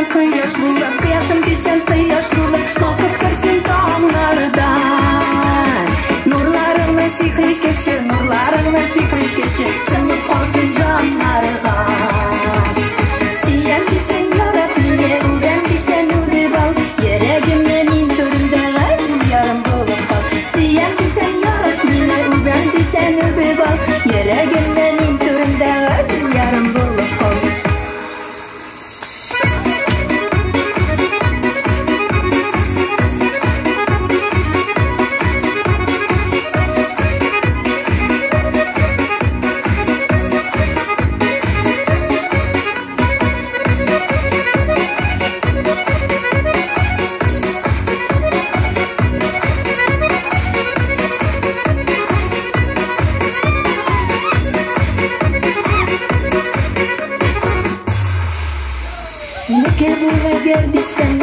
дисәң кояш булып, кояшым дисәң кояш булып, балкып керсен таңнарда. Нурларыңны сихри кеше, нурларыңны сихри кеше, сеңеп калсын җаннарга. Сөям дисәң ярат мине, үбәм дисәң үбеп ал, йөрәгемнең иң түрендә газиз ярым булып кал. Сөям дисәң ярат мине, үбәм дисәң үбеп ал, йөрәгемнең иң түрендә газиз ярым булып кал. Минеке бул әгәр дисәң,